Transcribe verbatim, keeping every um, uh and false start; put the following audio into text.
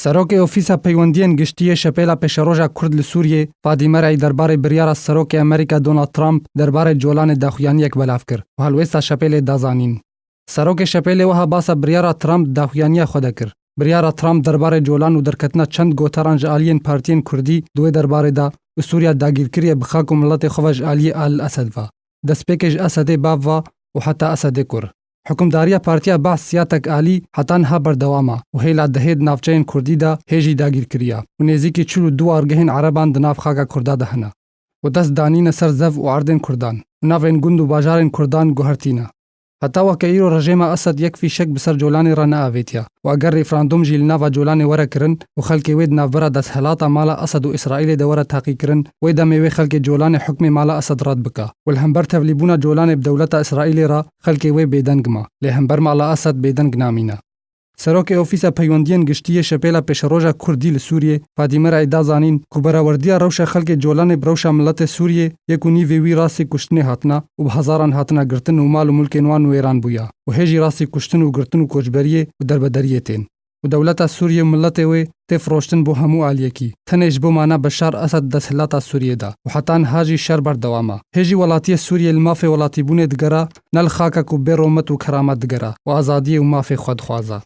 Serokê Ofîsa Peywendiyên Giştî yê Şepêla Pêşeroja Kurd li Sûriyê, Fadîme Reî, derbarê biryara Serokê Amerîka Donald Trump derbarê Colanê daxuyaniyek belav kir û helwêsta Şepêlê da zanîn. Serokê Şepêlê wiha basa biryara Trump daxuyaniya xwe de kir. Biryara Trump derbarê Colan û derketina çend gotaran ji aliyên partiyên Kurdî di wê derbarê de û Sûriya dagîrkirî ye bi xak û miletê xwe ve ji aliyê Al Esed ve. Destpêkê ji Esedê bav ve û heta Esedê kur. Hukimdariya Partiya Ba'th ya Tek Alî heta niha berdewam e û hêla dehê di navçeyên Kurdî de hê jî dagîrkirî ye û nêzîkî çil û du wargehên Ereban di nav xaka Kurda de hene û dest danîne ser zev û erdên Kurdan û navên gund û bajarên Kurdan guhertîne. Heta weke îro rejêma Esed yek fîşek bi ser Colanê re neavêtiye û eger referandûm jî li nava Colanê were kirin û xelkê wê di navbera desthilata mala Esed û Îsraîlê de were teqîkirin, wê demê wê xelkê Colanê hukmê mala Esed red bike û li hember tevlîbûna Colanê bi dewleta Îsraîlê re xelkê wê bêdeng ma, lê hember mala Esed bêdeng namîne. Serokê Ofîsa Peywendiyên Giştî yê Şepêla Pêşeroja Kurdî li Sûriyê, Fadîme Reî, da zanîn ku berawerdiya rewşa xelkê Colanê bi rewşa miletê Sûriyê yê ku nîvê wî rastî kuştinê hatine û bi hezaran hatine girtin û mal û milkên wan wêran bûye û hê jî rastî kuştin û girtin û koçberiyê û derbederiyê tên û dewleta Sûriyê û miletê wê tê firoştin bo hemû aliyekî, tenê ji bo mana Beşar Esed desthilata Sûriyê de û heta niha jî şer berdewam e. Hê jî welatiyê Sûriyê li mafê welatîbûnê digere, ne li xakek û bê romet û keramet digere û azadiyê û mafê xwe dixwaze.